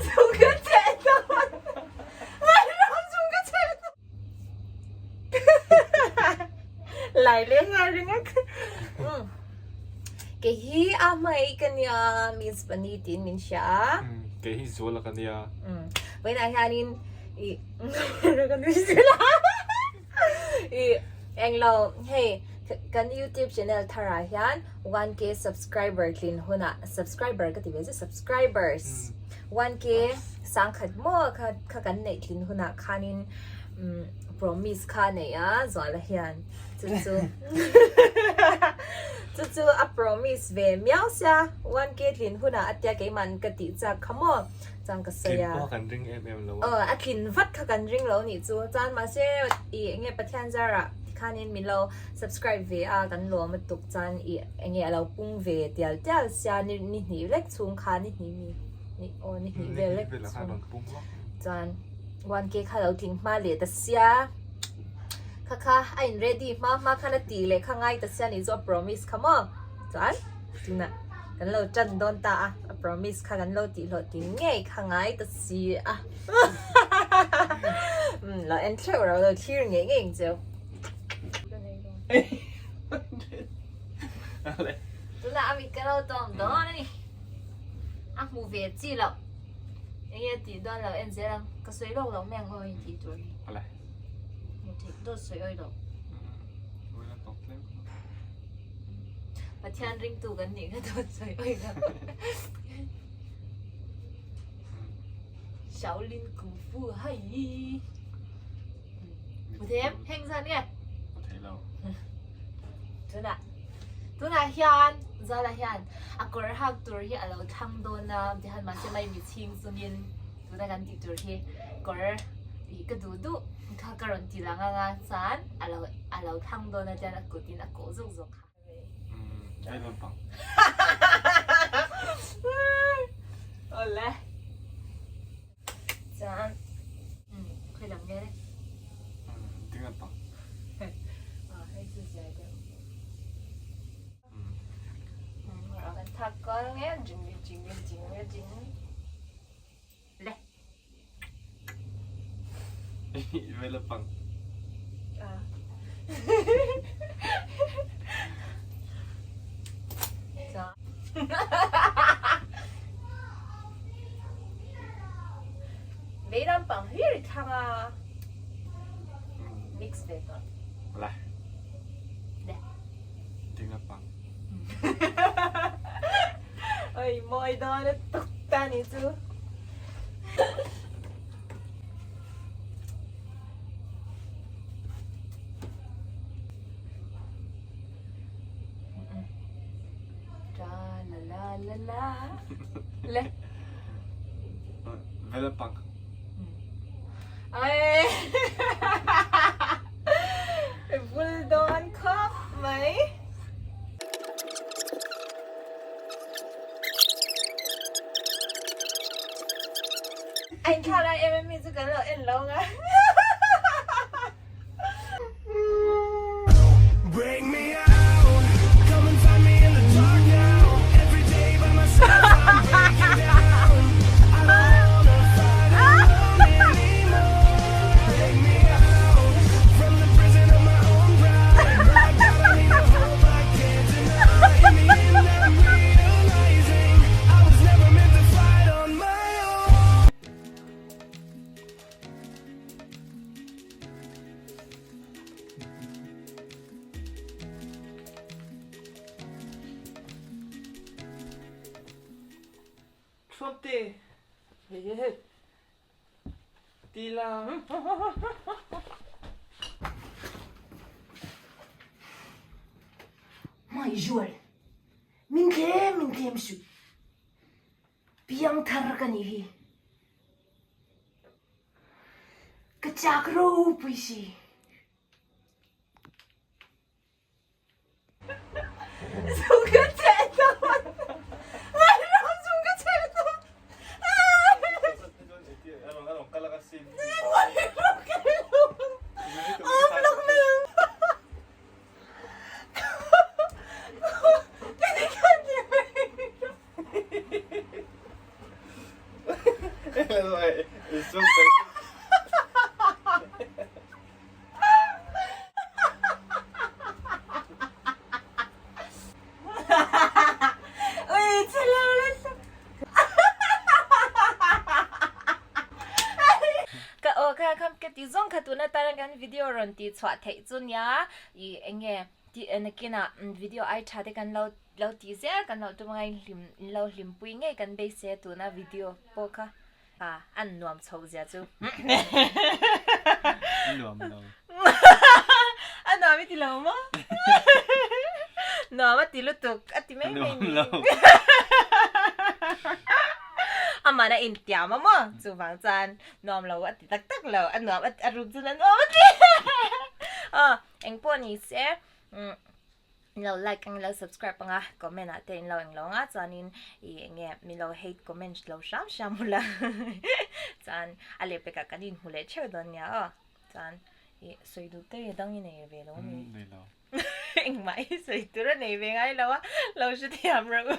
Zung ka cheh dawn. Vanram zung ka cheh dawn. Lai leh nghal ringawt. Kei hi a hmai ka nia Miss Bunny tiin min hria a. Kei hi Zuala ka nia. Vawiinah hianin i ka nui zil a. I englo hei kan youtube channel tharah hian 1k subscriber tlin hunah subscriber ka ti ve zet subscribers 1k sangkhat maw kha kha kan neih tlin hunah khanin promise kha a nei a Zuala hian chu chu chu chu a promise ve miau sia 1k tlin hunah a tia keimahn ka tih chak kha maw. Chuan ka sawi a. Tlin pawh kan ring em em lo a. Aw, a tlin vat kha kan ring lo nih chu. Chuan mahse i enge Pathian zarah tikhanin min lo subscribe ve a, kan lawm a tuk chuan i enge a lo pung ve tial tial sia ni ni hnih lek chhung kha ni hnih mi ni aw ni hnih vel lek chhung chuan 1K kha lo tling hma leh ta sia. Kha kha a in ready hma hma khan a tih leh kha ngai ta sia nih chu a promise kha maw. Chuan tunah kan lo tan dawn ta a, a promise kha kan lo tih hlawh tih ngei kha ngai ta si a. Umm lo en theuh ro lo thlir ngei ngei ang cheu. Tunah a mit ka lo tawm dawn a ni. A hmu ve chi loh. Enge a tih dawn lo en zel ang. Ka sawi lawk loh mai ang aw hei tih tur hi. Hmu theih dawt sawi awi loh. Pathian ringtu kan nih kha dawt sawi awi loh. Shaolin Kung Fu hai. Hmu thei em? Heng zan nge? Hmu thei lo. Tunah tunah hian Zala hian a kawr hak tur hi a lo thlang dawn a tihian mahse mai mi chhing chungin tuna kan tih tur hi kawr ih ka duh duh kha ka rawn ti lang anga chuan a lo a lo thlang dawn a chuan a kut in a kawh zawk zawk kha. Umm ai lampang. Awle. Chuan umm khawi lam nge le? Umm ding lampang. Aw hei chu zia deuh. Umm kan thak kual nge jing jing jing jing. Le. Ve lampang. Ah. Chuan. Vei lampang hlir i thlang a. Mix ve tawh. Le. Le. Ding lampang. Oi mawi dawn a tuk ta ni chu. Tra la la la la. Le. Velampang. Ai. Vul dawn khawp mai. Anh thla lai em em mi chu kan lo en lo nga. Thluamte hei hei hei ti la. Mai Zual, min thlem min thlem suh. Piangthar ka nih hi. Ka chak ropui si. Zung ka cheh dawn. Vanram zung ka cheh dawn. Ui che lo nasa. Ka aw kha kham ka ti zawng kha tuna tana kan video rawn tih chhuah theih chu nia i enge tih nakinah video ai tha te kan lo lo tih zel kan lo tum anga in hlim in lo hlimpui ngei kan beisei a tuna video pawh kha a an nuam chhoh zia chu. A nuam lo. A nuam i ti lo maw? Nuam a ti lutuk a ti mai mai ni. A nuam lo. Amah a intiam a maw? Chuvang chuan nuam lo a ti tak tak lo. A nuam a ruk chuan a nuam a ti. Aw engpawh ni se umm. In lo like ang in lo subscribe anga comment ah te in lo englo anga chuanin ih enge min lo hate comment lo hram hram bula chuan a lehpek ah kan inhmu leh theuh dawn nia aw chuan ih sawi duh te dang i nei ve lo ami Nei lo engmah hi sawi tur a nei ve ngai lo a lo hrethiam rawh u.